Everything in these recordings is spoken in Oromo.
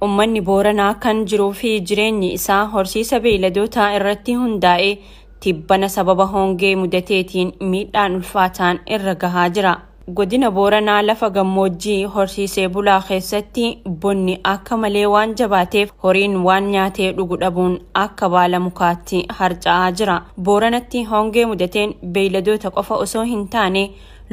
Uummanni Booranaa kan jiruu fi jireenyi isaa horsiisa beeyladootaa irratti hundaa'e tibbana sababa hongee mudateetiin miidhaan ulfaataan irra gahaa jira. Godina Booranaa lafa gammoojjii horsiisee bulaa keessatti bonni akka malee waan jabaateef horiin waan nyaatee dhugu dhabuun akka baala mukaatti harca'aa jira. Booranatti hongee mudateen beeyladoota qofa osoo hin taane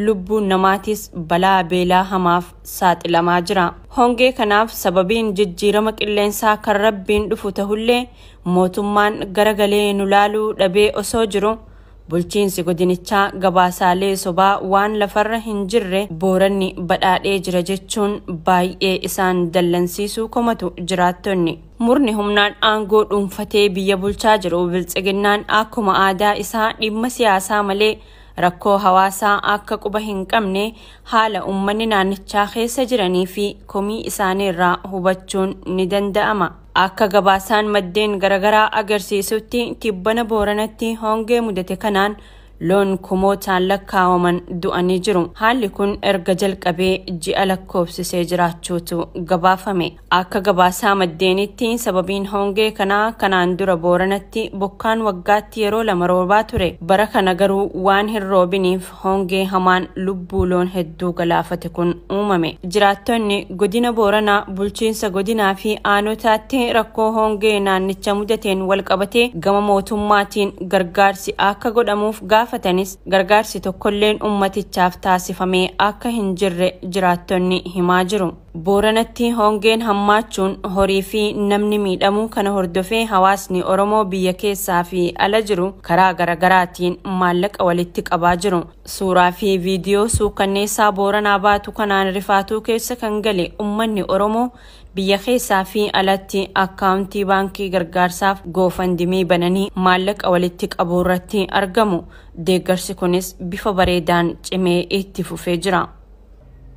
lubbuun namaatis balaa beelaa hamaaf saaxilamaa jira. Hongee kanaaf sababiin jijjiirama qilleensaa kan rabbiin dhufu tahullee mootummaan garagalee nu laaluu dhabee osoo jiru bulchiinsi godinichaa gabaasaalee sobaa waan lafarra hin jirre Booranni badhaadhee jira jechuun baay'ee isaan dallansiisuu komatu jiraattonni. Murni humnaan aangoo dhuunfatee biyya bulchaa jiru biltsiginnaan akkuma aadaa isaa dhimma siyaasaa malee rakkoo hawaasaa akka quba hin qabne haala uummanni naannichaa keessa jiranii fi komii isaaniirraa hubachuun ni danda'ama. Akka gabaasaan maddeen garaagaraa agarsiisutti tibbana Booranatti hongee mudate kanaan loon kumootaan lakkaawaman du'anii jiru. Haalli kun erga jalqabee ji'a lakkoofsisee jiraachuutu gabaafame. Akka gabaasaa maddeenitti sababiin hongee kanaa kanaan dura Booranatti bokkaan waggaatti yeroo lama roobaa ture. Bara kana garuu waan hin roobiniif hongee hamaan lubbuu loon hedduu galaafate kun uumame. Jiraattonni godina Booranaa bulchiinsa godinaa fi aanotaatti rakkoo hongee naannicha mudateen walqabatee gama mootummaatiin gargaarsi akka godhamuuf gaafatanis gargaarsi tokkolleen ummatichaaf taasifamee akka hin jirre jiraattonni himaa jiru. Booranatti hongeen hammaachuun horii fi namni miidhamuu kana hordofee hawaasni Oromoo biyya keessaa fi ala jiru karaa garagaraatiin maallaqa walitti qabaa jiru. Suuraa fi viidiyoo suukanneessaa Booranaa baatu kanaan rifaatuu keessa kan gale uummanni Oromoo biyya keessaa fi alatti akkaawuntii baankii gargaarsaaf GoFundMe bananii maallaqa walitti qabuu irratti argamu. Deeggarsi kunis bifa bareedaan cimee itti fufee jira.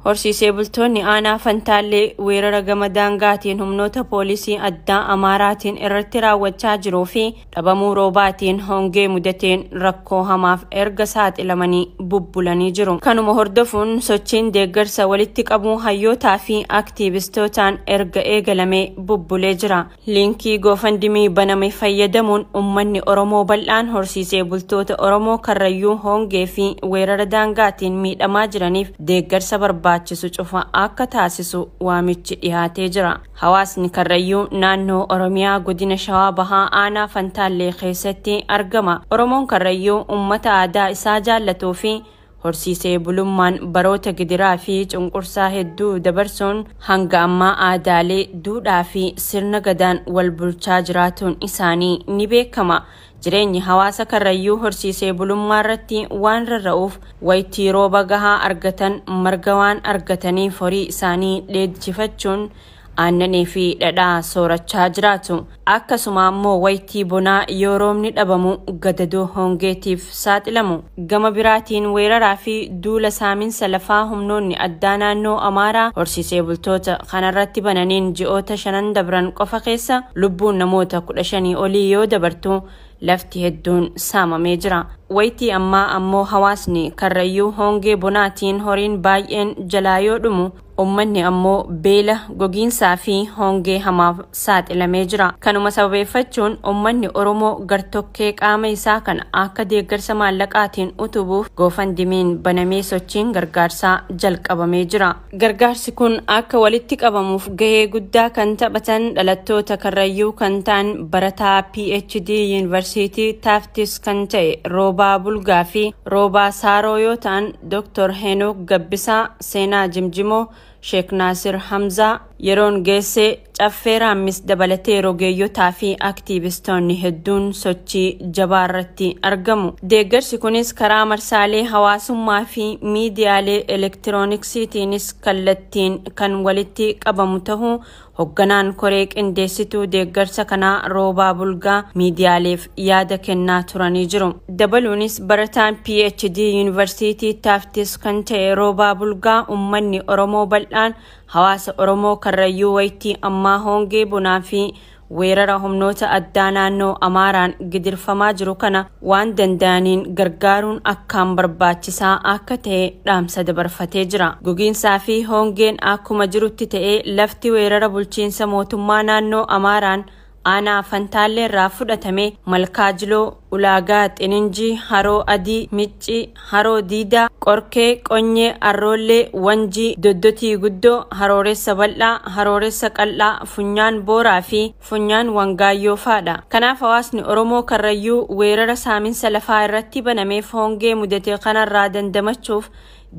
Horsiisee bultoonni aanaa Fantaallee weerara gama daangaatiin humnoota poolisii addaa Amaaraatiin irratti raawwachaa jiruu fi dhabamuu roobaatiin hongee mudateen rakkoo hamaaf erga saaxilamanii bubbulanii jiru. Kanuma hordofuun sochiin deeggarsa walitti qabuu hayyootaa fi aktiivistootaan erga eegalamee bubbulee jira. Liinkii GoFundMe baname fayyadamuun uummanni Oromoo bal'aan horsiisee bultoota Oromoo Karrayyuu hongee fi weerara daangaatiin miidhamaa jiraniif deeggarsa barbaachisu cufa akka taasisu waamichi dhiyaatee jira. Hawaasni Karrayyuu naannoo Oromiyaa godina Shawaa Bahaa aanaa Fantaallee keessatti argama. Oromoon Karrayyuu uummata aadaa isaa jaallatuu fi horsiisee bulummaan baroota gidiraa fi cunqursaa hedduu dabarsuun hanga ammaa aadaalee, duudhaa fi sirna gadaan wal bulchaa jiraatuun isaanii ni beekama. Jireenyi hawaasa Karrayyuu horsiisee bulummaa irratti waan rarra'uuf waytii rooba gahaa argatan marga waan argataniif horii isaanii dheechifachuun aannanii fi dhadhaa soorachaa jiraatu. Akkasuma ammoo waytii bonaa yoo roobni dhabamu gadadoo hongeetiif saaxilamu. Gama biraatiin weeraraa fi duula saaminsa lafaa humnoonni addaa naannoo Amaaraa horsiisee bultoota kanarratti bananiin ji'oota 5 dabran qofa keessa lubbuun namoota 15 olii yoo dabartu lafti hedduun saamamee jira. Waytii ammaa ammoo hawaasni Karrayyuu hongee bonaatiin horiin baay'een jalaa yoo dhumu uummanni ammoo beela, gogiinsaa fi hongee hamaaf saaxilamee jira. Kanuma sababeeffachuun uummanni Oromoo gartokkee qaama isaa kana akka deeggarsa maallaqaatiin utubuuf GoFundMeen banamee sochiin gargaarsaa jalqabamee jira. Gargaarsi kun akka walitti qabamuuf gahee guddaa kan taphatan dhalattoota Karrayyuu kan ta'an barataa PhD Yuunivarsiitii Taaftis kan ta'e Roobaa Bulgaa fi Roobaa Saaroo yoo ta'an Dr. Henook Gabbisaa, Seenaa Jimjimoo, Sheek Naasir Hamzaa, yeroon geessee Caffee Raammis dabalatee rogeeyyotaa fi aktiivistoonni hedduun sochii jabaa irratti argamu. Deeggarsi kunis karaa marsaalee hawaasummaa fi miidiyaalee elektirooniksiitiinis kallattiin kan walitti qabamu ta'uu hoogganaan koree qindeessituu deeggarsa kanaa Roobaa Bulgaa miidiyaaleef yaada kennaa turanii jiru. Dabaluunis barataan PhD Yuunivarsiitii Taaftis kan ta'e Roobaa Bulgaa uummanni Oromoo bal'aan hawaasa Oromoo Karrayyuu waytii ammaa hongee bonaa fi Weerara humnoota addaa naannoo Amaaraan gidirfamaa jiru kana waan danda'aniin gargaaruun akkaan barbaachisaa akka ta'e dhaamsa dabarfatee jira. Gogiinsaa fi hongeen akkuma jirutti ta'ee, lafti weerara bulchiinsa mootummaa naannoo Amaaraan aanaa Fantaallee irraa fudhatame Malkaajiloo, Ulaagaa Xininjii, Haroo Adii, Miccii, Haroo Diidaa, Qorkee, Qonyee, Arroollee, Wanjii, Doddotii Guddoo, Harooressa Bal'aa, Harooressa Qal'aa, Funyaan Booraa fi Funyaan Wangaayyoo fa'adha. Kanaaf hawaasni Oromoo Karrayyuu weerara saaminsa lafaa irratti banameef hongee mudate kanarraa dandamachuuf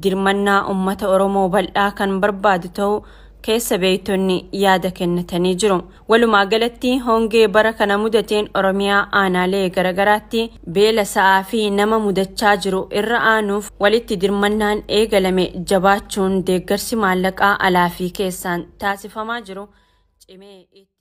dirmannaa uummata Oromoo bal'aa kan barbaadu ta'uu keessa beektonni yaada kennatanii jiru. Walumaa galatti hongee bara kana mudateen Oromiyaa aanaalee garagaraatti beela sa'aa fi nama mudachaa jiru irra aanuuf walitti dirmannaan eegalame jabaachuun deeggarsi maallaqaa alaa fi keessaan taasifamaa jiru cimee itti